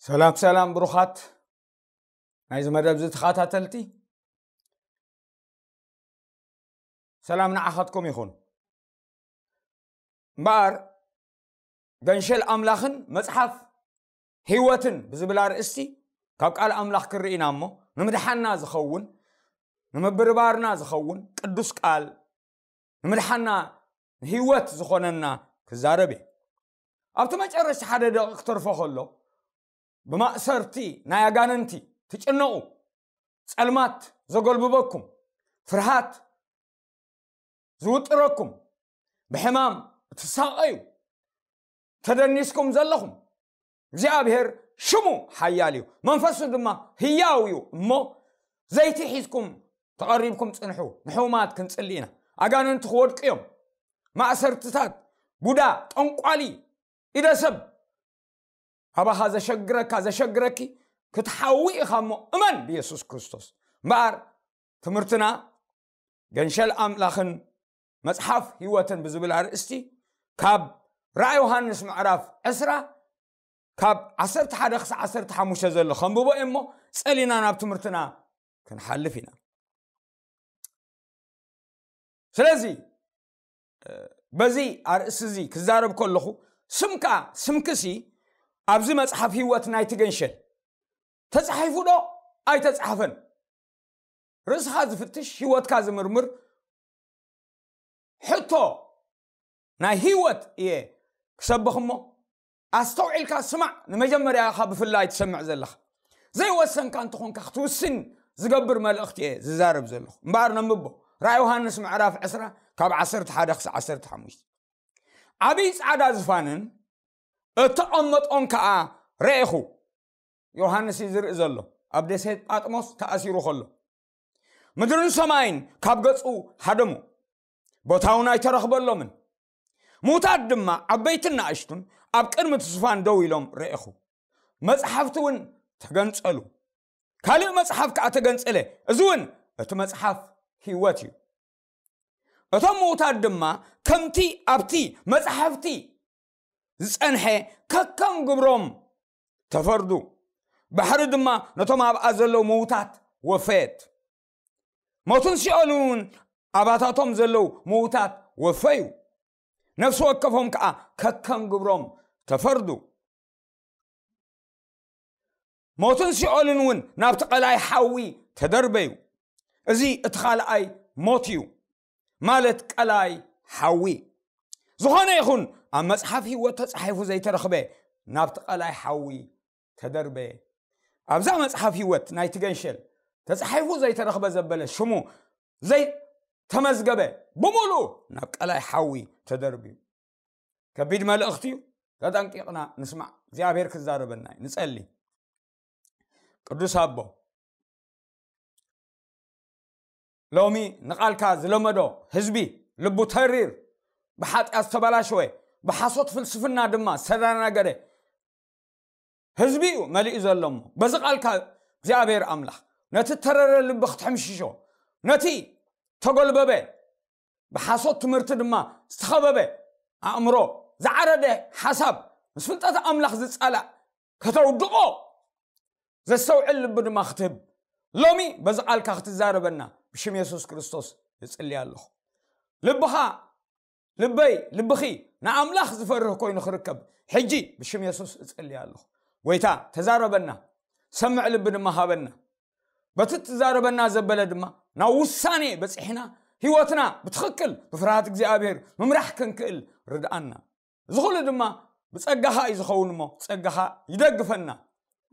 ሰላም ሰላም ብሩኻት ናይዚ መደብ እዚ ተኸታተልቲ፣ ሰላም ንዓኻትኩም ይኹን። እምበኣር ገንሸል ኣምላኽን መጽሓፍ ህይወትን ብዝብል ኣርእስቲ ካብ ቃል ኣምላኽ ክርኢ ኢና እሞ፣ ንምድሓና ዝኸውን፣ ንምብርባርና ዝኸውን ቅዱስ ቃል፣ ንምድሓና ንህይወት ዝኾነና ክዛረብ እየ። ኣብቲ መጨረሽታ ሓደ ደቂቕ ክተርፎ ከሎ፣ ብማእሰርቲ ናይ ኣጋንንቲ ትጭነቑ፣ ጸልማት ዘጎልብበኩም፣ ፍርሃት ዝውጥረኩም፣ ብሕማም እትሳቐዩ፣ ተደኒስኩም ዘለኹም፣ እግዚኣብሔር ሽሙ ሓያል እዩ፣ መንፈሱ ድማ ህያው እዩ። እሞ ዘይቲ ሒዝኩም ተቐሪብኩም ጽንሑ። ንሕሙማት ክንጽሊ ኢና። ኣጋንንቲ ክወድቁ እዮም። ማእሰርትታት፣ ቡዳ፣ ጠንቋሊ፣ ኢደ ሰብ ኣባኻ ዘሸግረካ፣ ዘሸግረኪ ክትሓዊ ኢኻ እሞ እመን ብየሱስ ክርስቶስ። እምበኣር ትምህርትና ገንሸል ኣምላኽን መጽሓፍ ህይወትን ብዝብል ኣርእስቲ ካብ ራእይ ዮሃንስ ምዕራፍ ዕስራ ካብ ዓሰርተ ሓደ ክሳብ ዓሰርተ ሓሙሽተ ዘሎ ከንብቦ እየ እሞ ጸሊና ናብ ትምህርትና ክንሓልፍ ኢና። ስለዚ በዚ ኣርእስቲ እዚ ክዛረብ ከለኹ፣ ስምካ፣ ስምክሲ ኣብዚ መጽሓፍ ህይወት ናይቲ ገንሸል ተጻሒፉ ዶ ኣይተጻሕፈን? ርእስኻ ዝፍትሽ፣ ህይወትካ ዝምርምር ሕቶ ናይ ህይወት እየ ክሰብኽ እሞ፣ ኣስተውዒልካ ስማዕ። ንመጀመርያ ኢኻ ብፍላይ ትሰምዕ ዘለኻ። ዘይወሰንካ እንተኾንካ ክትውስን ዝገብር መልእኽቲ እየ ዝዛረብ ዘለኹ። እምበኣር ነንብቦ። ራእይ ዮሃንስ ምዕራፍ ዕስራ ካብ ዓሰርተ ሓደ ክሳብ ዓሰርተ ሓሙሽተ። ዓብዪ ጻዕዳ ዝፋንን እተቐመጦን ከኣ ረኤኹ። ዮሃንስ እዩ ዝርኢ ዘሎ፣ ኣብ ደሴት ጳጥሞስ ተኣሲሩ ከሎ። ምድርን ሰማይን ካብ ገጹ ሃደሙ፣ ቦታ እውን ኣይተረኽበሎምን። ምዉታት ድማ ዓበይትን ንኣሽቱን ኣብ ቅድሚ እቲ ዝፋን ደው ኢሎም ረኤኹ። መጽሓፍቲ እውን ተገንጸሉ። ካልእ መጽሓፍ ከኣ ተገንጸለ፣ እዚ እውን እቲ መጽሓፍ ህይወት እዩ። እቶም ምዉታት ድማ ከምቲ ኣብቲ መጽሓፍቲ ዝጸንሐ ከከም ግብሮም ተፈርዱ። ባሕሪ ድማ ነቶም ኣብኣ ዘለዉ ምዉታት ወፈየት። ሞትን ሲኦልን እውን ኣባታቶም ዘለዉ ምዉታት ወፈዩ። ነፍሲ ወከፎም ከኣ ከከም ግብሮም ተፈርዱ። ሞትን ሲኦልን እውን ናብቲ ቀላይ ሓዊ ተደርበዩ። እዚ እቲ ካልኣይ ሞት እዩ፣ ማለት ቀላይ ሓዊ። ዝኾነ ይኹን ኣብ መጽሓፍ ህይወት ተጻሒፉ ዘይተረኽበ ናብቲ ቀላይ ሓዊ ተደርበየ። ኣብዛ መጽሓፍ ህይወት ናይቲ ገንሸል ተጻሒፉ ዘይተረኽበ ዘበለ ሽሙ ዘይተመዝገበ ብምሉኡ ናብ ቀላይ ሓዊ ተደርብዩ። ከቢድ መልእኽቲ እዩ። ተጠንቂቕና ንስማዕ። እግዚኣብሔር ክዛረበና እዩ። ንጸሊ። ቅዱስ ኣቦ፣ ሎሚ ንቓልካ ዝለመዶ ህዝቢ፣ ልቡ ተሪር፣ ብሓጢኣት ዝተበላሸወ፣ ብሓሶት ፍልስፍና ድማ ዝተደናገረ ህዝቢ እዩ መሊኡ ዘሎ። እሞ በዚ ቃልካ እግዚኣብሔር ኣምላኽ ነቲ ተረረ ልቢ ክትሕምሽሾ፣ ነቲ ተጎልበበ ብሓሶት ትምህርቲ ድማ ዝተኸበበ ኣእምሮ፣ ዝዓረደ ሓሳብ፣ ምስ ፍልጠት ኣምላኽ ዝጻላእ ከተውድቖ ዘስተውዕል ልቢ ድማ ክትህብ ሎሚ በዚ ቃልካ ክትዛረበና ብሽም የሱስ ክርስቶስ እጽሊ ኣለኹ። ልብኻ፣ ልበይ፣ ልብኺ ንኣምላኽ ዝፈርህ ኮይኑ ክርከብ ሕጂ ብሽም የሱስ እጽሊ ኣለኹ። ጎይታ ተዛረበና፣ ሰምዕ ልቢ ድማ ሃበና። በቲ ትዛረበና ዘበለ ድማ ናብ ውሳኔ በጺሕና ህይወትና ብትኽክል ብፍርሃት እግዚኣብሔር ምምራሕ ክንክእል ርድኣና። እዚ ኩሉ ድማ ብጸጋኻ እዩ ዝኸውን እሞ ጸጋኻ ይደግፈና።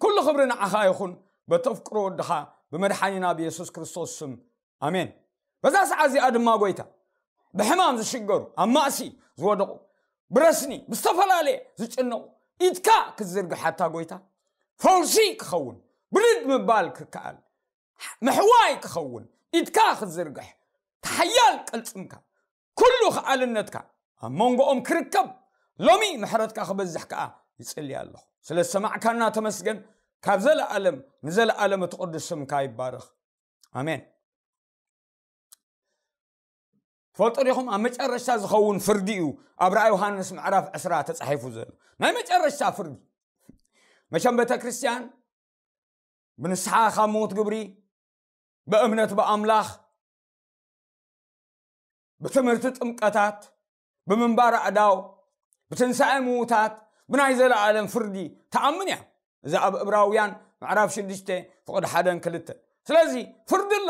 ኩሉ ክብሪ ንዓኻ ይኹን፣ በተፍቅሮ ወድኻ ብመድሓኒና ብየሱስ ክርስቶስ ስም፣ ኣሜን። በዛ ሰዓት እዚኣ ድማ ጎይታ ብሕማም ዝሽገሩ፣ ኣብ ማእሲ ዝወደቑ፣ ብረስኒ ብዝተፈላለየ ዝጭነቑ ኢድካ ክትዝርግሓታ ጎይታ፣ ፈውሲ ክኸውን፣ ብርድ ምባል ክከኣል፣ ምሕዋይ ክኸውን ኢድካ ክትዝርግሕ፣ ተሓያል ቅልጽምካ፣ ኩሉ ከኣልነትካ ኣብ መንጎኦም ክርከብ ሎሚ ምሕረትካ ክበዝሕ ከኣ ይጽሊ ኣለኹ። ስለ ዝሰማዕካና ተመስገን። ካብ ዘለኣለም ንዘለኣለም እቲ ቅዱስ ስምካ ይባረኽ። ኣሜን። ትፈልጡ ዲኹም? ኣብ መጨረሽታ ዝኸውን ፍርዲ እዩ ኣብ ራእይ ዮሃንስ ምዕራፍ ዕስራ ተጻሒፉ ዘሎ። ናይ መጨረሽታ ፍርዲ። መቸም ቤተ ክርስቲያን ብንስሓ ካብ ምዉት ግብሪ፣ ብእምነት ብኣምላኽ፣ ብትምህርቲ ጥምቀታት፣ ብምንባር ኣእዳው፣ ብትንሳኤ ምዉታት፣ ብናይ ዘለኣለም ፍርዲ ትኣምን እያ። እዚ ኣብ እብራውያን ምዕራፍ ሽዱሽተ ፍቕዲ ሓደን ክልተን። ስለዚ ፍርዲ ኣሎ።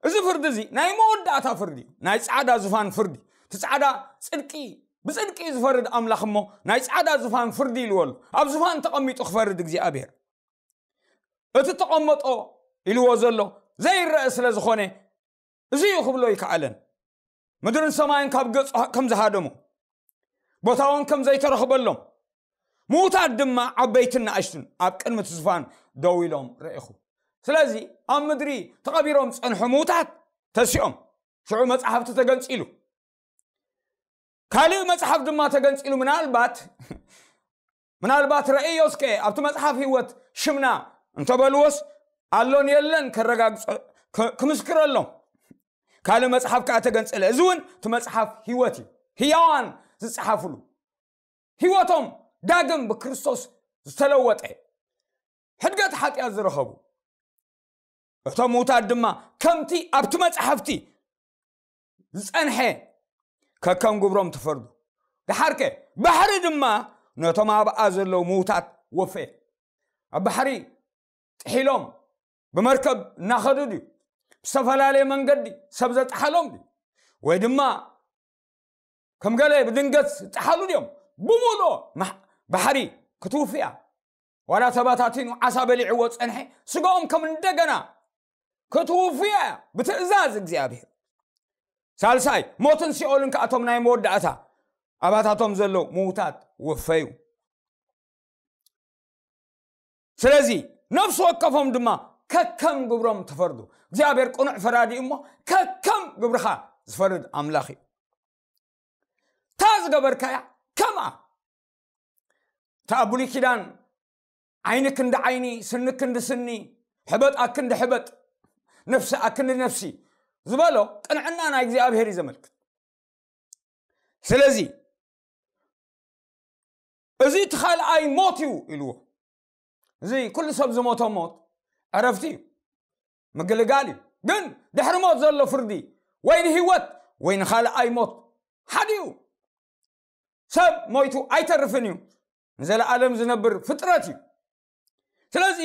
እዚ ፍርዲ እዚ ናይ መወዳእታ ፍርዲ እዩ። ናይ ጻዕዳ ዙፋን ፍርዲ። እቲ ጻዕዳ ጽድቂ፣ ብጽድቂ ዝፈርድ ኣምላኽ እሞ ናይ ጻዕዳ ዙፋን ፍርዲ ኢልዎ ኣሎ። ኣብ ዙፋን ተቐሚጡ ክፈርድ እግዚኣብሔር። እቲ ተቐመጦ ኢልዎ ዘሎ ዘይረአ ስለ ዝኾነ፣ እዚ እዩ ክብሎ ይከኣለን። ምድርን ሰማይን ካብ ገጹ ከም ዝሃደሙ፣ ቦታውን ከም ዘይተረኽበሎም፣ ምዉታት ድማ ዓበይትን ንኣሽቱን ኣብ ቅድሚ እቲ ዙፋን ደው ኢሎም ረኢኹ። ስለዚ ኣብ ምድሪ ተቐቢሮም ዝጸንሑ ምዉታት ተሲኦም፣ ሽዑ መጽሓፍቲ ተገንጺሉ። ካልእ መጽሓፍ ድማ ተገንጺሉ። ምናልባት ምናልባት ረእዮ እስከ ኣብቲ መጽሓፍ ህይወት ሽምና እንተበልዎስ፣ ኣሎን የለን ከረጋግጾ፣ ክ-፣ ክምስክረሎም። ካልእ መጽሓፍ ከኣ ተገንጸለ። እዚ እውን እቲ መጽሓፍ ህይወት እዩ። ህያዋን ዝጸሓፍሉ፣ ህይወቶም ዳግም ብክርስቶስ ዝተለወጠ፣ ሕድገት ሓጢኣት ዝረኸቡ፣ እቶም ምዉታት ድማ ከምቲ ኣብቲ መጽሓፍቲ ዝጸንሐ ከከም ግብሮም ተፈርዱ። ደሓርከ ባሕሪ ድማ ነቶም ኣብኣ ዘለዉ ምዉታት ወፈየ። ኣብ ባሕሪ ጥሒሎም ብመርከብ እናኸዱ ድዩ? ብዝተፈላለየ መንገዲ ሰብ ዘጥሓሎም ድዩ? ወይ ድማ ከም ገለ ብድንገት ዝጠሓሉ ድዮም? ብምሉኦ ማሕ-፣ ባሕሪ ክትውፍያ፣ ዋላ ተባታቲኑ ዓሳ በሊዕዎ ጸንሐ፣ ስጋኦም ከም እንደገና ክትውፍያ እያ ብትእዛዝ እግዚኣብሔር። ሳልሳይ፣ ሞትን ሲኦልን ከኣቶም ናይ መወዳእታ ኣባታቶም ዘለዉ ምዉታት ወፈዩ። ስለዚ ነፍሲ ወከፎም ድማ ከከም ግብሮም ተፈርዱ። እግዚኣብሔር ቅኑዕ ፈራዲ እሞ ከከም ግብርኻ ዝፈርድ ኣምላኽ እዩ። እታ ዝገበርካያ ከምኣ፣ እታ ኣብ ብሉይ ኪዳን ዓይኒ ክንዲ ዓይኒ፣ ስኒ ክንዲ ስኒ፣ ሕበጥ ኣክንዲ ሕበጥ፣ ነፍሲ ኣክንዲ ነፍሲ ዝበሎ ቅንዕና ናይ እግዚኣብሔር እዩ ዘመልክት። ስለዚ እዚ እቲ ካልኣይ ሞት እዩ ኢልዎ። እዚ ኩሉ ሰብ ዝሞቶ ሞት ዕረፍቲ እዩ፣ ምግልጋል እዩ። ግን ድሕሪ ሞት ዘሎ ፍርዲ ወይ ንህይወት ወይ ንኻልኣይ ሞት ሓደ እዩ። ሰብ ሞይቱ ኣይተርፍን እዩ፣ ንዘለኣለም ዝነብር ፍጥረት እዩ። ስለዚ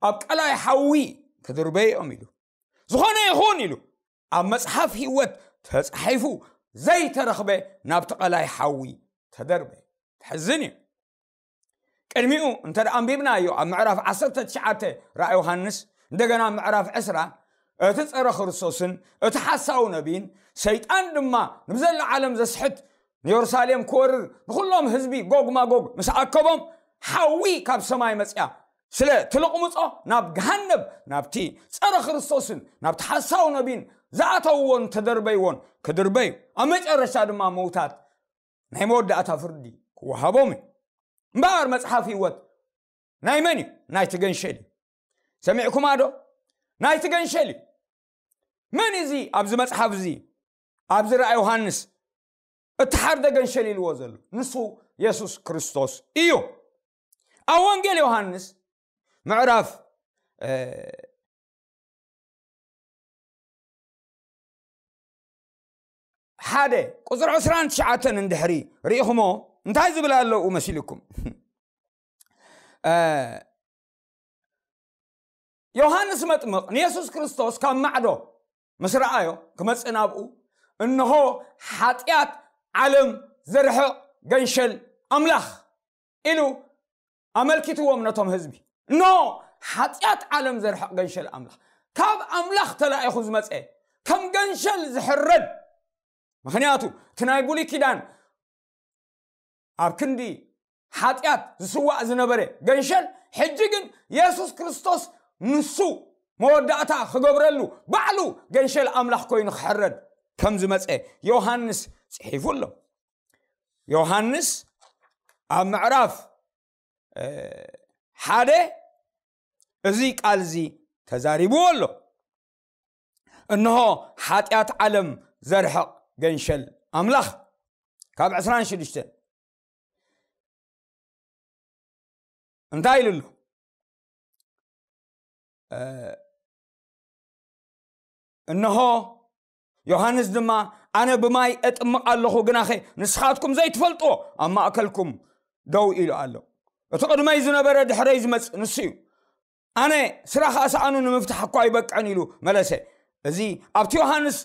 ኣብ ቀላይ ሓዊ ክድርበዮም ኢሉ፣ ዝኾነ ይኹን ኢሉ ኣብ መጽሓፍ ህይወት ተጻሒፉ ዘይተረኽበ ናብቲ ቀላይ ሓዊ ተደርበ። ተሕዝን እዩ። ቅድሚኡ እንተ ደኣ ኣንቢብናዮ ኣብ ምዕራፍ ዓሰርተ ትሽዓተ ራእይ ዮሃንስ፣ እንደገና ምዕራፍ ዕስራ፣ እቲ ጸረ ክርስቶስን እቲ ሓሳዊ ነቢይን ሰይጣን ድማ ንብዘላ ዓለም ዘስሕት ንየሩሳሌም ክወርር ንኹሎም ህዝቢ ጎግ ማጎግ ምስ ኣከቦም፣ ሓዊ ካብ ሰማይ መጽያ ስለ ትልቕምጾ ናብ ገሃነብ፣ ናብቲ ጸረ ክርስቶስን ናብቲ ሓሳዊ ነቢይን ዝኣተውዎን ተደርበይዎን ክድርበዩ፣ ኣብ መጨረሻ ድማ ምውታት ናይ መወዳእታ ፍርዲ ክወሃቦም እዩ። እምበኣር መጽሓፍ ህይወት ናይ መን እዩ? ናይቲ ገንሸል እዩ። ሰሚዕኩማ ዶ? ናይቲ ገንሸል እዩ። መን እዩ እዚ ኣብዚ መጽሓፍ እዚ፣ ኣብዚ ራእይ ዮሃንስ እተሓርደ ገንሸል ኢልዎ ዘሎ? ንሱ የሱስ ክርስቶስ እዩ። ኣብ ወንጌል ዮሃንስ ምዕራፍ፣ እ፣ ሓደ ቁጽሪ ዕስራን ትሽዓተን እንድሕሪ ርኢኹሞ እንታይ ዝብል ኣለዉ መሲልኩም? እ፣ ዮሃንስ መጥምቕ ንየሱስ ክርስቶስ ካብ ማዕዶ ምስ ረኣዮ ክመጽእ ናብኡ፣ "እንሆ ሓጢኣት ዓለም ዘርሕቕ ገንሸል ኣምላኽ" ኢሉ ኣመልኪትዎም ነቶም ህዝቢ። "እንሆ ሓጢኣት ዓለም ዘርሕቕ ገንሸል ኣምላኽ፣ ካብ ኣምላኽ ተላኢኹ ዝመጸ፣ ከም ገንሸል ዝሕረድ"። ምኽንያቱ እቲ ናይ ብሉይ ኪዳን ኣብ ክንዲ ሓጢኣት ዝስዋእ ዝነበረ ገንሸል፣ ሕጂ ግን የሱስ ክርስቶስ ንሱ መወዳእታ ክገብረሉ ባዕሉ ገንሸል ኣምላኽ ኮይኑ ክሕረድ ከም ዝመጸ ዮሃንስ ጽሒፉ ኣሎ። ዮሃንስ ኣብ ምዕራፍ፣ እ፣ ሓደ እዚ ቃል እዚ ተዛሪብዎ ኣሎ። "እንሆ ሓጢኣት ዓለም ዘርሕቕ ገንሸል ኣምላኽ" ካብ ዕስራን ሽዱሽተን። እንታይ ኢሉ ኣሎ? እንሆ፣ ዮሃንስ ድማ፣ ኣነ ብማይ እጥምቕ ኣለኹ፣ ግናኸ ንስኻትኩም ዘይትፈልጥዎ ኣብ ማእከልኩም ደው ኢሉ ኣሎ። እቲ ቅድመይ ዝነበረ ድሕረይ ዝመጽእ ንሱ እዩ። ኣነ ስራ ኸኣ ሰኣኑ ንምፍታሕ እኳ ኣይበቅዕን ኢሉ መለሰ። እዚ ኣብቲ ዮሃንስ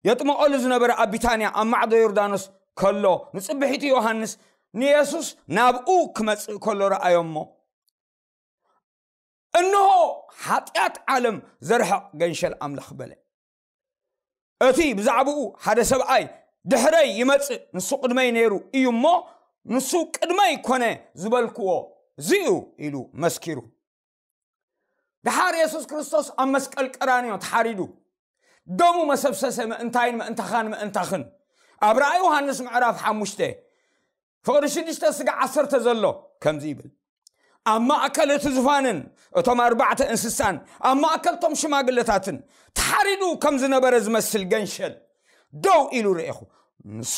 የጥምቐሉ ዝነበረ ኣብ ቢታንያ ኣብ ማዕዶ ዮርዳኖስ ከሎ ንጽብሒቱ ዮሃንስ ንየሱስ ናብኡ ክመጽእ ከሎ ረኣዮሞ። እንሆ ሓጢኣት ዓለም ዘርሕቕ ገንሸል ኣምላኽ በለ። እቲ ብዛዕባኡ ሓደ ሰብኣይ ድሕረይ ይመጽእ፣ ንሱ ቅድመይ ነይሩ እዩ እሞ፣ ንሱ ቅድመይ ኮነ ዝበልክዎ እዚ እዩ ኢሉ መስኪሩ። ደሓር የሱስ ክርስቶስ ኣብ መስቀል ቀራንዮ ተሓሪዱ፣ ደሙ መሰብሰሰ ምእንታይን ምእንታኻን ምእንታኽን። ኣብ ራእይ ዮሃንስ ምዕራፍ ሓሙሽተ ፍቕዲ ሽዱሽተ ስጋ ዓሰርተ ዘሎ ከምዚ ይብል፣ ኣብ ማእከል እቲ ዙፋንን እቶም ኣርባዕተ እንስሳን ኣብ ማእከል እቶም ሽማግለታትን ተሓሪዱ ከም ዝነበረ ዝመስል ገንሸል ደው ኢሉ ርኤኹ። ንሱ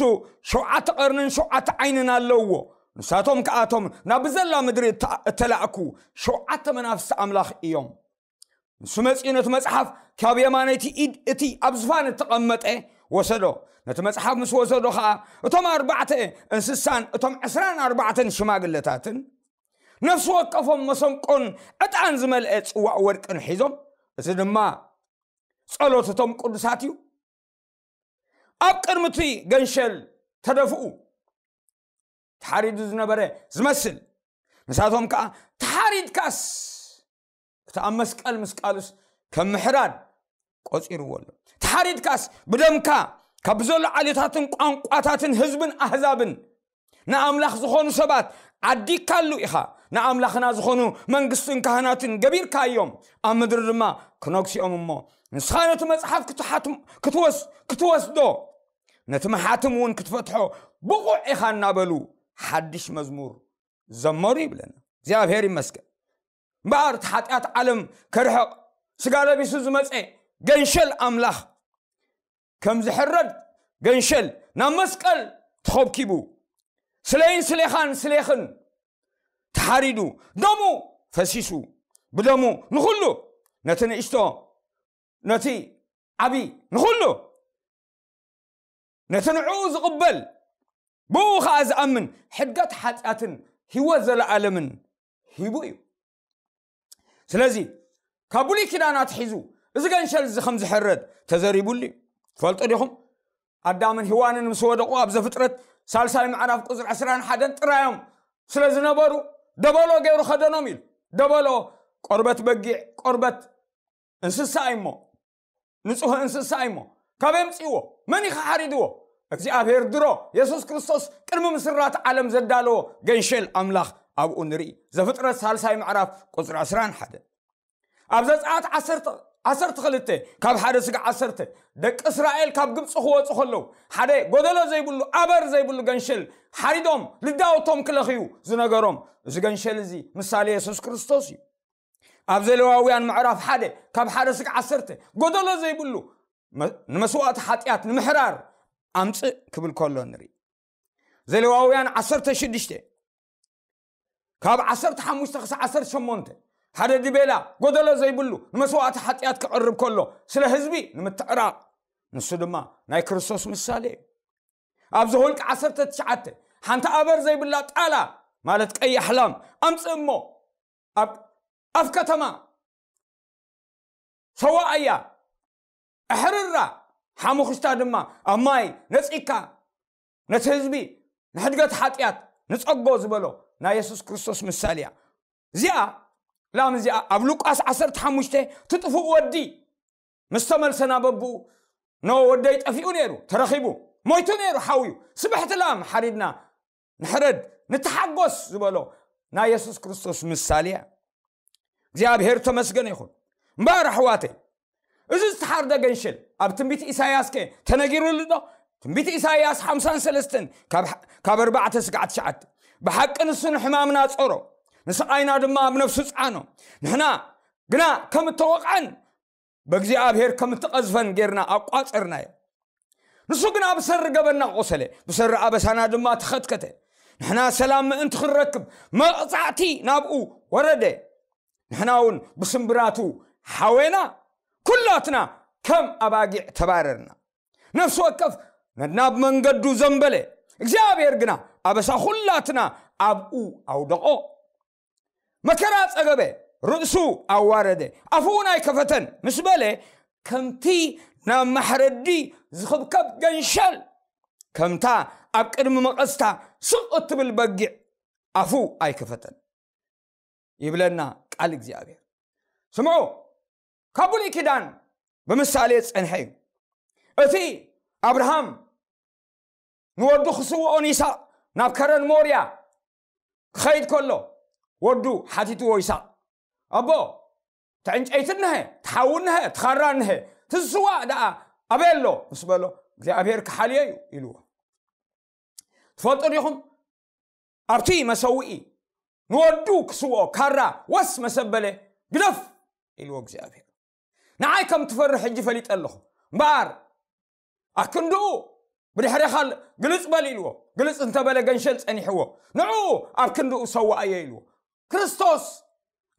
ሸውዓተ ቀርንን ሸውዓተ ዓይንን ኣለውዎ። ንሳቶም ከኣቶም ናብ ብዘላ ምድሪ እተ- እተላእኩ ሸውዓተ መናፍስቲ ኣምላኽ እዮም። ንሱ መጺኡ ነቲ መጽሓፍ ካብ የማነይቲ ኢድ እቲ ኣብ ዝፋን እተቐመጠ ወሰዶ። ነቲ መጽሓፍ ምስ ወሰዶ ኸኣ እቶም ኣርባዕተ እንስሳን እቶም ዕስራን ኣርባዕተን ሽማግለታትን ነፍሲ ወከፎም መሰንቆን ዕጣን ዝመልአ ጽዋእ ወርቅን ሒዞም፣ እዚ ድማ ጸሎት እቶም ቅዱሳት እዩ፣ ኣብ ቅድሚ እቲ ገንሸል ተደፍኡ። ተሓሪዱ ዝነበረ ዝመስል፣ ንሳቶም ከኣ ተሓሪድካስ እቲ ኣብ መስቀል ምስቃሉስ ከም ምሕራድ ቆጺርዎ ኣሎ። ተሓሪድካስ ብደምካ ካብ ብዘሎ ዓሌታትን ቋንቋታትን ህዝብን ኣህዛብን ንኣምላኽ ዝኾኑ ሰባት ዓዲካሉ ኢኻ። ንኣምላኽና ዝኾኑ መንግስትን ካህናትን ገቢርካዮም፣ ኣብ ምድሪ ድማ ክነግሲኦም እሞ፣ ንስኻ ነቲ መጽሓፍ ክትሓትም- ክትወስ- ክትወስዶ፣ ነቲ መሓትም እውን ክትፈትሖ ብቑዕ ኢኻ እናበሉ ሓድሽ መዝሙር ዘመሩ ይብለና። እግዚኣብሔር ይመስገን። እምበኣር እቲ ሓጢኣት ዓለም ከርሕቕ ስጋ ለቢሱ ዝመጸ ገንሸል ኣምላኽ ከም ዝሕረድ ገንሸል ናብ መስቀል ተኸብኪቡ፣ ስለይን ስሌኻን ስሌኽን ተሓሪዱ፣ ደሙ ፈሲሱ፣ ብደሙ ንኹሉ፣ ነቲ ንእሽቶ፣ ነቲ ዓቢ፣ ንኹሉ፣ ነቲ ንዕኡ ዝቕበል፣ ብኡ ኸኣ ዝኣምን፣ ሕድገት ሓጢኣትን ህይወት ዘለኣለምን ሂቡ እዩ። ስለዚ ካብ ብሉይ ኪዳን ኣትሒዙ እዚ ገንሸል እዚ ከም ዝሕረድ ተዘሪቡሉ እዩ። ትፈልጡ ዲኹም? ኣዳምን ሄዋንን ምስ ወደቑ ኣብ ዘፍጥረት ሳልሳይ ምዕራፍ ቁጽሪ ዕስራን ሓደን ጥራዮም ስለ ዝነበሩ፣ ደበሎ ገይሩ ከደኖም ኢሉ። ደበሎ ቆርበት በጊዕ፣ ቆርበት እንስሳ እሞ፣ ንጹህ እንስሳ እሞ፣ ካበይ ኣምጽእዎ? መን እዩ ሓሪድዎ? እግዚኣብሔር ድሮ የሱስ ክርስቶስ ቅድሚ ምስራት ዓለም ዘዳለዎ ገንሸል ኣምላኽ ኣብኡ ንርኢ። ዘፍጥረት ሳልሳይ ምዕራፍ ቁጽሪ ዕስራን ሓደን። ኣብ ዘጸኣት ዓሰርተ፣ ዓሰርተ ክልተ ካብ ሓደ ስጋ ዓሰርተ፣ ደቂ እስራኤል ካብ ግብጺ ክወጹ ከለዉ ሓደ ጎደሎ ዘይብሉ፣ ኣበር ዘይብሉ ገንሸል ሓሪዶም ልዳውቶም ክለኽዩ ዝነገሮም፣ እዚ ገንሸል እዚ ምሳሌ የሱስ ክርስቶስ እዩ። ኣብ ዘሌዋውያን ምዕራፍ ሓደ ካብ ሓደ ስጋ ዓሰርተ ጎደሎ ዘይብሉ መ- ንመስዋእቲ ሓጢኣት ንምሕራር ኣምጽእ ክብል ከሎ ንርኢ። ዘሌዋውያን ዓሰርተ ሽዱሽተ ካብ ዓሰርተ ሓሙሽተ ክሳብ ዓሰርተ ሸሞንተ ሓደ ድቤላ ጎደሎ ዘይብሉ ንመስዋእቲ ሓጢኣት ክቐርብ ከሎ ስለ ህዝቢ ንምትዕራቕ፣ ንሱ ድማ ናይ ክርስቶስ ምሳሌ እዩ። ኣብ ዘኍልቂ ዓሰርተ ትሽዓተ ሓንቲ ኣበር ዘይብላ ጣላ ማለት ቀያሕ ላም ኣምጽእ እሞ ኣብ ኣፍ ከተማ ሰዋኣያ፣ ኣሕርራ፣ ሓሙኽሽታ ድማ ኣብ ማይ ነጺግካ ነቲ ህዝቢ ንሕድገት ሓጢኣት ንጸጎ ዝበሎ ናይ የሱስ ክርስቶስ ምሳሌ እያ። እዚኣ ላም እዚኣ ኣብ ሉቃስ ዓሰርተ ሓሙሽተ ትጥፉእ ወዲ ምስ ተመልሰ ናብ ኣቦኡ፣ ኖ ወደይ ጠፊኡ ነይሩ፣ ተረኺቡ፣ ሞይቱ ነይሩ፣ ሓውዩ፣ ስብሕቲ ላም ሓሪድና ንሕረድ፣ ንተሓጎስ ዝበሎ ናይ የሱስ ክርስቶስ ምሳሌ እያ። እግዚኣብሔር ተመስገን ይኹን። እምበኣር ኣሕዋተይ፣ እዚ ዝተሓርደ ገንሸል ኣብ ትንቢት ኢሳይያስ ከ ተነጊሩሉ ዶ? ትንቢት ኢሳይያስ ሓምሳን ሰለስተን ካብ ካብ ኣርባዕተ ስጋዕ ትሽዓተ፣ ብሓቂ ንሱ ንሕማምና ጾሮ፣ ንስቓይና ድማ ኣብ ነፍሱ ጸዓኖ። ንሕና ግና ከም እተወቕዐን ብእግዚኣብሔር ከም እተቐዝፈን ጌርና ኣቋጸርናዮ። ንሱ ግና ብሰሪ ገበንና ቆሰለ፣ ብሰሪ ኣበሳና ድማ ተኸትከተ። ንሕና ሰላም ምእንቲ ክንረክብ መቕጻዕቲ ናብኡ ወረደ። ንሕና እውን ብስምብራቱ ሓዌና፣ ኩላትና ከም ኣባጊዕ ተባረርና። ነፍሲ ወከፍ ነናብ መንገዱ ዘንበለ፣ እግዚኣብሔር ግና ኣበሳ ኩላትና ኣብኡ ኣውደቖ። መከራ ጸገበ፣ ርእሱ ኣዋረደ፣ ኣፉ እውን ኣይከፈተን ምስ በለ፣ ከምቲ ናብ ማሕረዲ ዝኽብከብ ገንሸል፣ ከምታ ኣብ ቅድሚ መቐስታ ስቕ እትብል በጊዕ ኣፉ ኣይከፈተን ይብለና ቃል እግዚኣብሔር። ስምዑ፣ ካብ ብሉይ ኪዳን ብምሳሌ ዝጸንሐ እዩ። እቲ ኣብርሃም ንወዱ ክስውኦ ንይስሐቅ ናብ ከረን ሞርያ ክኸይድ ከሎ፣ ወዱ ሓቲትዎ ይስሐቅ፣ "ኣቦ፣ እቲ ዕንጨይቲ እንሀ፣ እቲ ሓዊ እንሀ፣ እቲ ኻራ እንሀ፣ እቲ ዝስዋእ ደኣ ኣበይ ኣሎ?" ምስ በሎ፣ "እግዚኣብሔር ክሓልዮ እዩ" ኢልዎ። ትፈልጡ ዲኹም? ኣብቲ መሰውኢ ንወዱ ክስውኦ ካራ ወስ መሰበለ፣ "ግደፍ" ኢልዎ እግዚኣብሔር። ንዓይ ከም ትፈርሕ ሕጂ ፈሊጠ ኣለኹ። እምበኣር ኣክንድኡ ብድሕሬኻ ግልጽ በል ኢልዎ። ግልጽ እንተበለ ገንሸል ጸኒሕዎ። ንዕኡ ኣብ ክንድኡ ሰዋኣዮ ኢልዎ። ክርስቶስ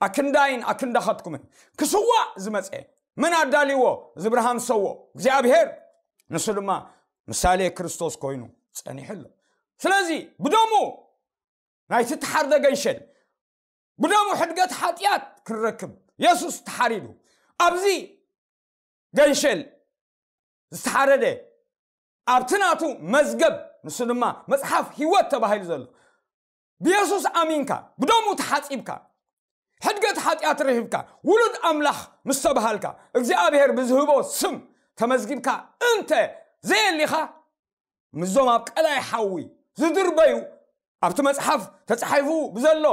ኣክንዳይን ኣክንዳኸትኩምን ክስዋእ ዝመጸ መን ኣዳልዎ? እዚ ብርሃን ሰዎ እግዚኣብሔር። ንሱ ድማ ምሳሌ ክርስቶስ ኮይኑ ጸኒሑ ኣሎ። ስለዚ ብደሙ ናይቲ ተሓርደ ገንሸል፣ ብደሙ ሕድገት ሓጢኣት ክንረክብ የሱስ ተሓሪዱ። ኣብዚ ገንሸል ዝተሓረደ፣ ኣብቲ ናቱ መዝገብ፣ ንሱ ድማ መጽሓፍ ህይወት ተባሂሉ ዘሎ፣ ብየሱስ ኣሚንካ፣ ብደሙ ተሓጺብካ፣ ሕድገት ሓጢኣት ረኺብካ፣ ውሉድ ኣምላኽ ምስ ተባሃልካ፣ እግዚኣብሔር ብዝህቦ ስም ተመዝጊብካ እንተ ዘየሊኻ፣ ምስዞም ኣብ ቀላይ ሓዊ ዝድርበዩ፣ ኣብቲ መጽሓፍ ተጻሒፉ ብዘሎ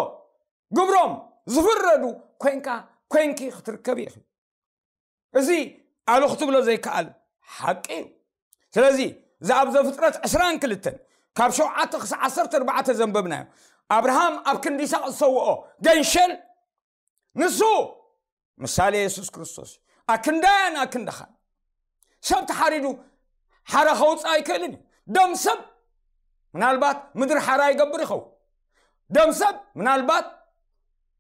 ግብሮም ዝፍረዱ ኮንካ፣ ኮንኪ ክትርከብ ኢኺ። እዚ ኣሉ ክትብሎ ዘይከኣል ሓቂ እዩ። ስለዚ፣ እዚ ኣብ ዘፍጥረት ዕስራን ክልተን ካብ ሸውዓተ ክሳዕ ዓሰርተ ኣርባዕተ ዘንበብናዮ፣ ኣብርሃም ኣብ ክንዲ ይስሐቅ ዝሰውኦ ገንሸል፣ ንሱ ምሳሌ የሱስ ክርስቶስ እዩ። ኣክንዳያን ኣክንዳኻን። ሰብ ተሓሪዱ ሓራ ከውፅእ ኣይክእልን እዩ። ደም ሰብ ምናልባት ምድሪ ሓራ ይገብር ይኸውን። ደም ሰብ ምናልባት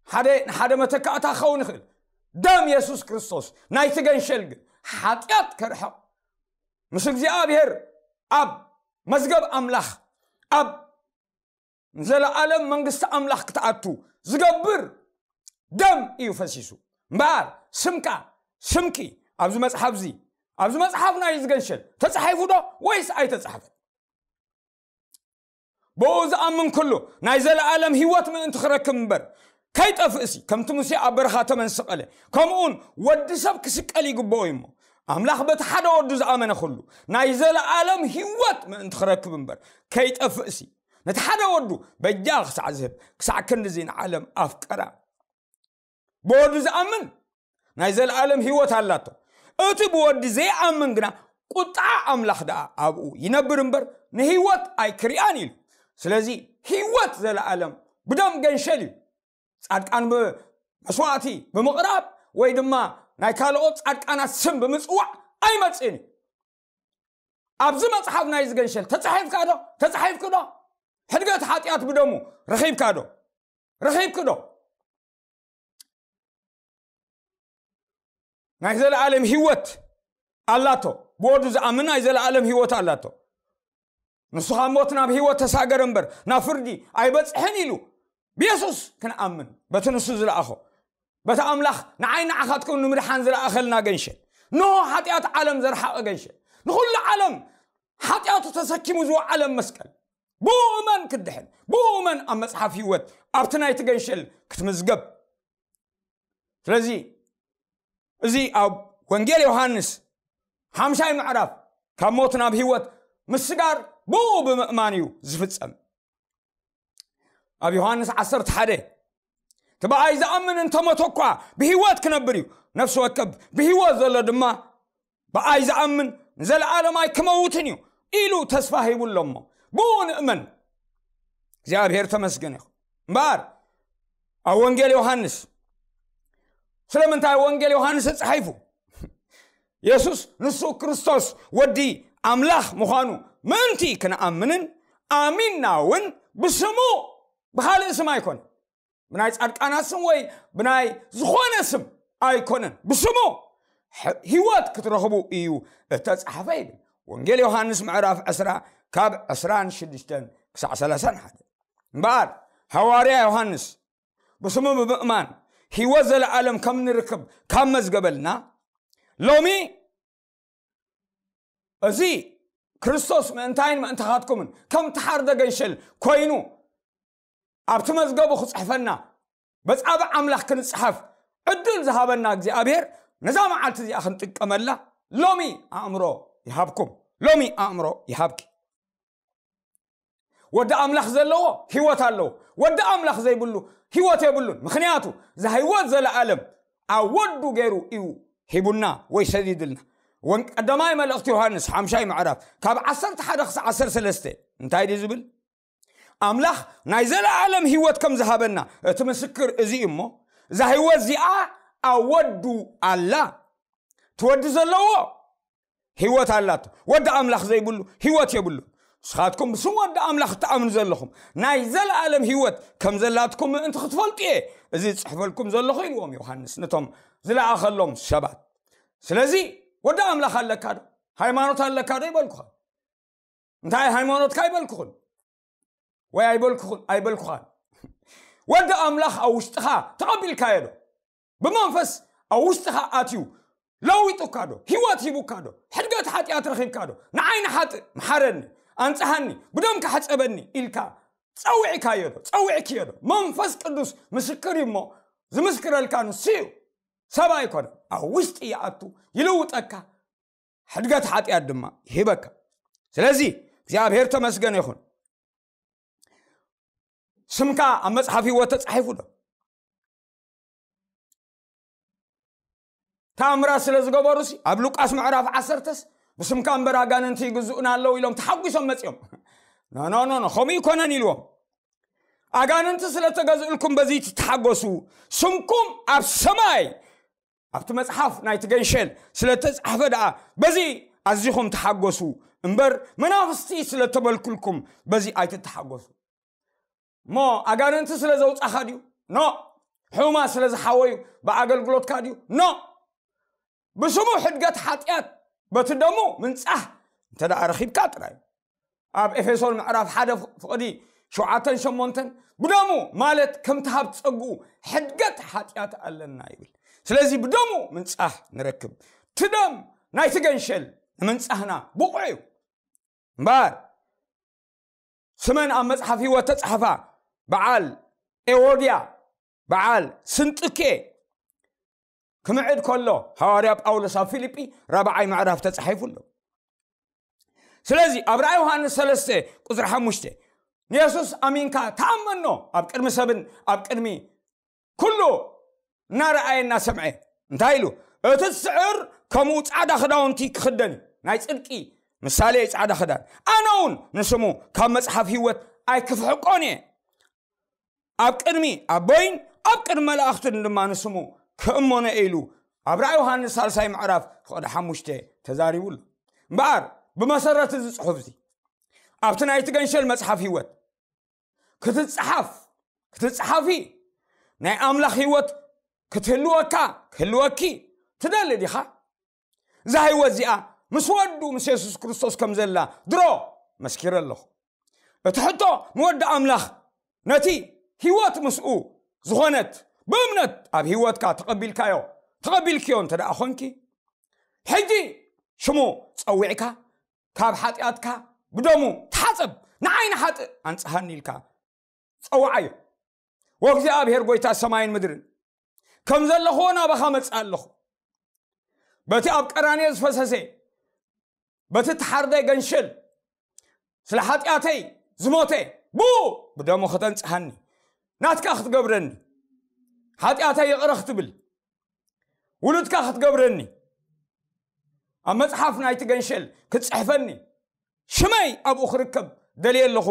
ሓደ፣ ንሓደ መተካእታ ክኸውን ይኽእል። ደም የሱስ ክርስቶስ ናይቲ ገንሸል ግን ሓጢኣት ከርሕቕ፣ ምስ እግዚኣብሔር ኣብ መዝገብ ኣምላኽ፣ ኣብ ንዘለኣለም መንግስቲ ኣምላኽ ክትኣቱ ዝገብር ደም እዩ ፈሲሱ። እምበኣር ስምካ፣ ስምኪ ኣብዚ መጽሓፍ እዚ፣ ኣብዚ መጽሓፍ ናይ ዝገንሸል ተጻሒፉ ዶ ወይስ ኣይተጻሕፈን? ብኡ ዝኣምን ኩሉ ናይ ዘለኣለም ህይወት ምእንቲ ክረክብ እምበር ከይጠፍእሲ፣ ከምቲ ሙሴ ኣብ በረኻ ተመን ስቀለ፣ ከምኡውን ወዲ ሰብ ክስቀል ይግብኦ እዩ እሞ፣ ኣምላኽ በቲ ሓደ ወዱ ዝኣመነ ኩሉ ናይ ዘለኣለም ህይወት ምእንቲ ክረክብ እምበር ከይጠፍእሲ፣ ነቲ ሓደ ወዱ በጃ ክሳዕ ዝህብ፣ ክሳዕ ክንድዚ ንዓለም ኣፍቀራ። ብወዱ ዝኣምን ናይ ዘለኣለም ህይወት ኣላቶ። እቲ ብወዲ ዘይኣምን ግና ቁጥዓ ኣምላኽ ደኣ ኣብኡ ይነብር እምበር ንህይወት ኣይክሪኣን ኢሉ። ስለዚ ህይወት ዘለኣለም ብደም ገንሸል እዩ። ጻድቃን ብመስዋዕቲ ብምቕራብ ወይ ድማ ናይ ካልኦት ጻድቃናት ስም ብምጽዋዕ ኣይመጽእን እዩ። ኣብዚ መጽሓፍ ናይ ዝገንሸል ተጻሒፍካ ዶ? ተጻሒፍክ ዶ? ሕድገት ሓጢኣት ብደሙ ረኺብካ ዶ? ረኺብክ ዶ? ናይ ዘለኣለም ህይወት ኣላቶ። ብወዱ ዝኣምን ናይ ዘለኣለም ህይወት ኣላቶ። ንሱ ካብ ሞት ናብ ህይወት ተሳገረ እምበር ናብ ፍርዲ ኣይበጽሕን ኢሉ ብየሱስ ክንኣምን፣ በቲ ንሱ ዝለኣኾ፣ በቲ ኣምላኽ ንዓይ ንዓኻትኩም ንምድሓን ዝለኣኸልና ገንሸል፣ ንሆ ሓጢኣት ዓለም ዘርሓቐ ገንሸል፣ ንኹሉ ዓለም ሓጢኣቱ ተሰኪሙ ዝወዓለ መስቀል፣ ብኡ እመን ክትድሕን፣ ብኡ እመን ኣብ መጽሓፍ ህይወት ኣብቲ ናይቲ ገንሸል ክትምዝገብ። ስለዚ እዚ ኣብ ወንጌል ዮሃንስ ሓምሻይ ምዕራፍ ካብ ሞት ናብ ህይወት ምስጋር ብኡ ብምእማን እዩ ዝፍጸም። ኣብ ዮሃንስ ዓሰርተ ሓደ፣ "እቲ ብኣይ ዝኣምን እንተሞተ እኳ ብህይወት ክነብር እዩ፣ ነፍሲ ወከፍ ብህይወት ዘሎ ድማ ብኣይ ዝኣምን ንዘለኣለም ኣይክመውትን እዩ" ኢሉ ተስፋ ሂቡ ኣሎ እሞ ብኡ ንእመን። እግዚኣብሔር ተመስገን ይኹን። እምበኣር ኣብ ወንጌል ዮሃንስ፣ ስለምንታይ ወንጌል ዮሃንስ ተጻሒፉ? የሱስ ንሱ ክርስቶስ ወዲ ኣምላኽ ምዃኑ ምእንቲ ክንኣምንን ኣሚንና እውን ብስሙ፣ ብኻልእ ስም ኣይኮነ፣ ብናይ ጻድቃናት ስም ወይ ብናይ ዝኾነ ስም ኣይኮነን፣ ብስሙ ሕ- ህይወት ክትረኽቡ እዩ እተጻሕፈ ይብል። ወንጌል ዮሃንስ ምዕራፍ ዕስራ ካብ ዕስራን ሽዱሽተን ክሳዕ ሰላሳን ሓደ። እምበኣር ሃዋርያ ዮሃንስ ብስሙ ብምእማን ህይወት ዘለኣለም ከም ንርክብ ካብ መዝገበልና፣ ሎሚ እዚ ክርስቶስ ምእንታይን ምእንታኻትኩምን ከም ተሓርደ ገንሸል ኮይኑ ኣብቲ መዝገቡ ክጽሕፈና፣ በጻብዕ ኣምላኽ ክንጽሓፍ ዕድል ዝሃበና እግዚኣብሔር፣ ነዛ መዓልቲ እዚኣ ክንጥቀመላ ሎሚ ኣእምሮ ይሃብኩም፣ ሎሚ ኣእምሮ ይሃብኪ። ወዲ ኣምላኽ ዘለዎ ህይወት ኣለዎ። ወዲ ኣምላኽ ዘይብሉ ህይወት የብሉን። ምኽንያቱ እዛ ህይወት ዘለኣለም ኣብ ወዱ ገይሩ እዩ ሂቡና ወይ ሰዲድልና። ወን ቀዳማይ መልእኽቲ ዮሃንስ ሓምሻይ ምዕራፍ ካብ ዓሰርተ ሓደ ክሳዕ ዓሰርተ ሰለስተ እንታይ ድዩ ዝብል? ኣምላኽ ናይ ዘለኣለም ህይወት ከም ዝሃበና እቲ ምስክር እዚ እዩ እሞ፣ እዛ ህይወት እዚኣ ኣብ ወዱ ኣላ። እቲ ወዲ ዘለዎ ህይወት ኣላቶ። ወዲ ኣምላኽ ዘይብሉ ህይወት የብሉን። ንስኻትኩም ብስም ወዲ ኣምላኽ እትኣምኑ ዘለኹም ናይ ዘለኣለም ህይወት ከም ዘላትኩም ምእንቲ ክትፈልጡ እየ እዚ ዝጽሕፈልኩም ዘለኹ ኢልዎም ዮሃንስ ነቶም ዝለኣኸሎም ሰባት። ስለዚ ወዲ ኣምላኽ ኣለካ ዶ? ሃይማኖት ኣለካ ዶ ይበልኩኻ። እንታይ ሃይማኖትካ ይበልኩኹን ወይ ኣይበልኩኹን ኣይበልኩኻን። ወዲ ኣምላኽ ኣብ ውሽጥኻ ተቐቢልካዮ ዶ? ብመንፈስ ኣብ ውሽጥኻ ኣትዩ ለዊጡካ ዶ? ህይወት ሂቡካ ዶ? ሕድገት ሓጢኣት ረኺብካ ዶ? ንዓይ ንሓጥእ ምሓረኒ፣ ኣንጽሃኒ፣ ብደምካ ሕጸበኒ ኢልካ ጸዊዕካዮ ዶ? ጸዊዕክዮ ዶ? መንፈስ ቅዱስ ምስክር እዩ እሞ ዝምስክረልካ ንሱ እዩ። ሰብ ኣይኮነን። ኣብ ውሽጢ ይኣቱ፣ ይልውጠካ፣ ሕድገት ሓጢኣት ድማ ይህበካ። ስለዚ እግዚኣብሔር ተመስገን ይኹን። ስምካ ኣብ መጽሓፍ ህይወት ተጻሒፉ ዶ? ተኣምራት ስለ ዝገበሩሲ ኣብ ሉቃስ ምዕራፍ ዓሰርተስ ብስምካ እምበር ኣጋንንቲ ይግዝኡና ኣለዉ ኢሎም ተሓጒሶም መጺኦም። ኖ ኖ ኖ ኖ፣ ከምኡ ይኮነን ኢልዎም። ኣጋንንቲ ስለ ተገዝእልኩም በዚ ትተሓጎሱ፣ ስምኩም ኣብ ሰማይ ኣብቲ መጽሓፍ ናይቲ ገንሸል ስለ ተጻሕፈ ደኣ በዚ ኣዚኹም ተሓጎሱ እምበር፣ መናፍስቲ ስለ ተበልኩልኩም በዚ ኣይትተሓጎሱ። እሞ ኣጋንንቲ ስለ ዘውጻኻ ድዩ? ኖ። ሕሙማት ስለ ዝሓወዩ ብኣገልግሎትካ ድዩ? ኖ። ብስሙ ሕድገት ሓጢኣት በቲ ደሙ ምንጻህ እንተ ደኣ ረኺብካ ጥራይ። ኣብ ኤፌሶን ምዕራፍ ሓደ ፍቕዲ ሸውዓተን ሸሞንተን ብደሙ ማለት ከም ተሃብ ጸግኡ ሕድገት ሓጢኣት ኣለና ይብል። ስለዚ ብደሙ ምንጻህ ንረክብ። እቲ ደም ናይቲ ገንሸል ንምንጻህና ብቑዕ እዩ። እምበኣር ስመን ኣብ መጽሓፍ ህይወት ተጻሕፋ በዓል ኤዎድያ፣ በዓል ስንጥኬ ክምዕድ ከሎ ሃዋርያ ጳውሎስ ኣብ ፊልጲ ራብዓይ ምዕራፍ ተጻሒፉ ኣሎ። ስለዚ ኣብ ራእይ ዮሃንስ ሰለስተ ቁጽሪ ሓሙሽተ ንየሱስ ኣሚንካ ተኣመኖ ኣብ ቅድሚ ሰብን ኣብ ቅድሚ ኩሉ እናረኣየ እናሰምዐ እንታይ ኢሉ? እቲ ዝስዕር ከምኡ ጻዕዳ ክዳውንቲ ክኽደን እዩ። ናይ ጽድቂ ምሳሌ እዩ ጻዕዳ ክዳን። ኣነ እውን ንስሙ ካብ መጽሓፍ ህይወት ኣይክፍሕቆን እየ። ኣብ ቅድሚ ኣቦይን ኣብ ቅድሚ መላእኽትን ድማ ንስሙ ክእመኖ እየ ኢሉ ኣብ ራእይ ዮሃንስ ሳልሳይ ምዕራፍ ፍቕዲ ሓሙሽተ ተዛሪቡ ኣሎ። እምበኣር ብመሰረት እዚ ጽሑፍ እዚ ኣብቲ ናይቲ ገንሸል መጽሓፍ ህይወት ክትጽሓፍ ክትጽሓፊ ናይ ኣምላኽ ህይወት ክትህልወካ ክህልወኪ ትደሊ ዲኻ? እዛ ህይወት እዚኣ ምስ ወዱ ምስ የሱስ ክርስቶስ ከም ዘላ ድሮ መስኪረ ኣለኹ። እቲ ሕቶ ንወዲ ኣምላኽ ነቲ ህይወት ምስኡ ዝኾነት ብእምነት ኣብ ህይወትካ ተቐቢልካዮ ተቐቢልክዮ እንተ ደኣ ኾንኪ፣ ሕጂ ሽሙ ጸዊዕካ ካብ ሓጢኣትካ ብደሙ ተሓጸብ፣ ንዓይ ንሓጥእ ኣንጽሃኒ ኢልካ ጸውዓዮ። ወእግዚኣብሔር ጐይታ ሰማይን ምድርን፣ ከም ዘለኹዎ ናባኻ መጽእ ኣለኹ። በቲ ኣብ ቀራንዮ ዝፈሰሰ፣ በቲ ተሓርደ ገንሸል ስለ ሓጢኣተይ ዝሞተ ብኡ ብደሙ ከተንጽሃኒ፣ ናትካ ክትገብረኒ፣ ሓጢኣተይ ይቕረ ክትብል፣ ውሉድካ ክትገብረኒ፣ ኣብ መጽሓፍ ናይቲ ገንሸል ክትጽሕፈኒ፣ ሽመይ ኣብኡ ክርከብ ደልየ ኣለኹ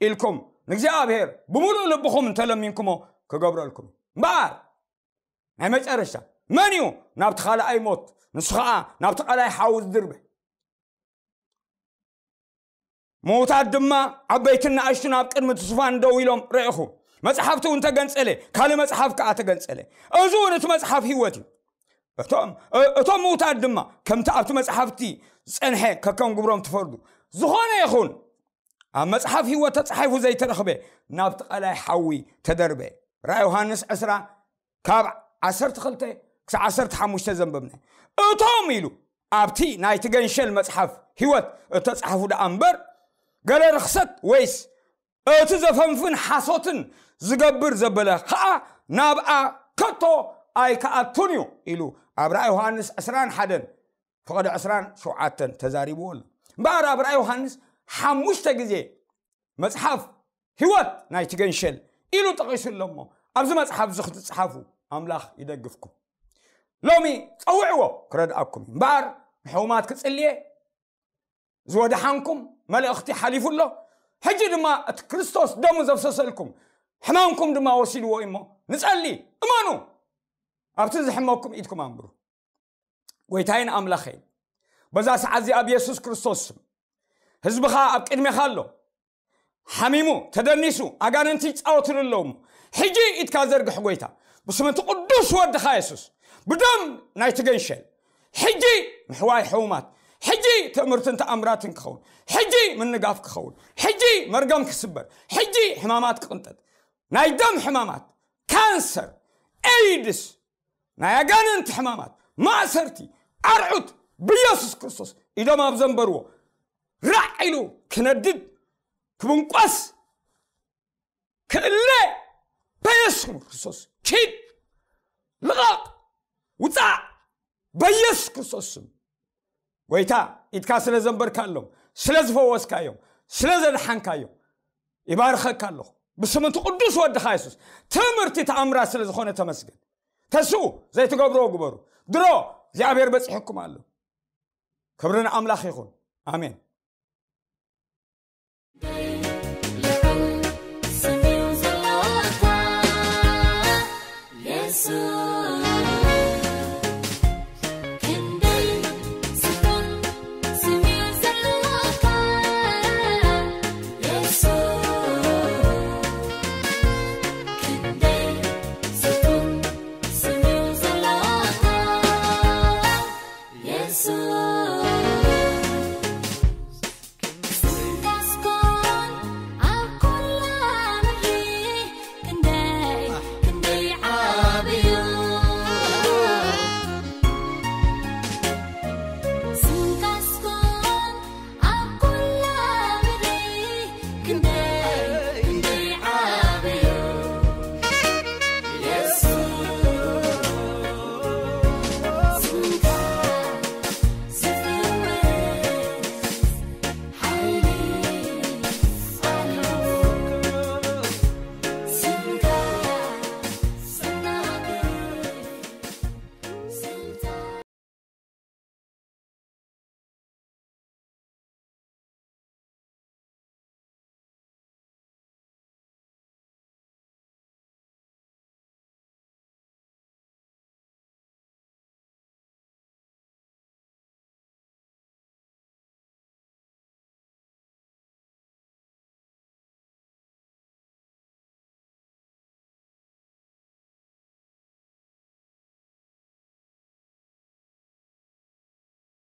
ኢልኩም ንእግዚኣብሔር ብምሉእ ልብኹም እንተለሚንኩሞ ክገብረልኩም። እምበኣር ናይ መጨረሻ መን እዩ ናብቲ ካልኣይ ሞት፣ ንሱ ኸዓ ናብቲ ቐላይ ሓዊ ዝድርበ? ምዉታት ድማ ዓበይትን ንኣሽቱን ኣብ ቅድሚ እቲ ዙፋን ደው ኢሎም ረእኹ። መጽሓፍቲ እውን ተገንጸለ፣ ካልእ መጽሓፍ ከኣ ተገንጸለ። እዚ እውን እቲ መጽሓፍ ህይወት እዩ። እቶም እ- እቶም ምዉታት ድማ ከምቲ ኣብቲ መጽሓፍቲ ዝጸንሐ ከከም ግብሮም ትፈርዱ። ዝኾነ ይኹን ኣብ መጽሓፍ ህይወት ተጻሒፉ ዘይተረኽበ ናብቲ ቀላይ ሓዊ ተደርበ። ራእይ ዮሃንስ ዕስራ ካብ ዓሰርተ ክልተ ክሳብ ዓሰርተ ሓሙሽተ ዘንበብና። እቶም ኢሉ ኣብቲ ናይቲ ገንሸል መጽሓፍ ህይወት እተጻሕፉ ደኣ እምበር፣ ገለ ርኽሰት ወይስ እቲ ዘፈንፍን ሓሶትን ዝገብር ዘበለ ኸኣ ናብኣ ከቶ ኣይከኣቱን እዩ ኢሉ ኣብ ራእይ ዮሃንስ ዕስራን ሓደን ፍቕዲ ዕስራን ሸውዓተን ተዛሪብዎ ኣሎ። እምበኣር ኣብ ራእይ ዮሃንስ ሓሙሽተ ግዜ መጽሓፍ ህይወት ናይቲ ገንሸል ኢሉ ጠቒሱ ኣሎ እሞ፣ ኣብዚ መጽሓፍ እዚ ክትጽሓፉ ኣምላኽ ይደግፍኩም። ሎሚ ጸውዕዎ ክረድኣኩም እዩ። እምበኣር ንሕሙማት ክጽልየ ዝወድሓንኩም መልእኽቲ ሓሊፉ ኣሎ። ሕጂ ድማ እቲ ክርስቶስ ደሙ ዘፍሰሰልኩም ሕማምኩም ድማ ወሲድዎ እዩ እሞ ንጸሊ፣ እመኑ። ኣብቲ ዝሕመኩም ኢድኩም ኣንብሩ። ጎይታይን ኣምላኸይን፣ በዛ ሰዓት እዚኣ ኣብ የሱስ ክርስቶስ ስም ህዝብኻ ኣብ ቅድሜኻ ኣሎ። ሓሚሙ፣ ተደኒሱ፣ ኣጋንንቲ ይጻወቱሉ ኣለዉ። ሕጂ ኢድካ ዘርግሕ ጎይታ፣ ብስም እቲ ቅዱስ ወድኻ የሱስ፣ ብደም ናይቲ ገንሸል፣ ሕጂ ምሕዋይ ሕሙማት፣ ሕጂ ትእምርትን ተኣምራትን ክኸውን፣ ሕጂ ምንጋፍ ክኸውን፣ ሕጂ መርገም ክስበር፣ ሕጂ ሕማማት ክቕንጠጥ፣ ናይ ደም ሕማማት፣ ካንሰር፣ ኤይድስ፣ ናይ ኣጋንንቲ ሕማማት፣ ማእሰርቲ፣ ኣርዑት ብኢየሱስ ክርስቶስ ኢዶም ኣብ ዘንበርዎ ራዕ ኢሉ ክነድድ፣ ክብንቆስ፣ ክእለ በኢየሱስ ክርስቶስ። ኪድ፣ ልቐቕ፣ ውጻእ በኢየሱስ ክርስቶስ ስም። ጎይታ፣ ኢድካ ስለ ዘንበርካሎም፣ ስለ ዝፈወስካዮም፣ ስለ ዘድሓንካዮም ይባርኸካ ኣለኹ። ብስም እቲ ቅዱስ ወድኻ የሱስ ትምህርቲ ተኣምራት ስለ ዝኾነ ተመስገን። ተስኡ ዘይትገብርዎ ግበሩ። ድሮ እግዚኣብሔር በጺሕኩም ኣሎ። ክብሪ ንኣምላኽ ይኹን። ኣሜን።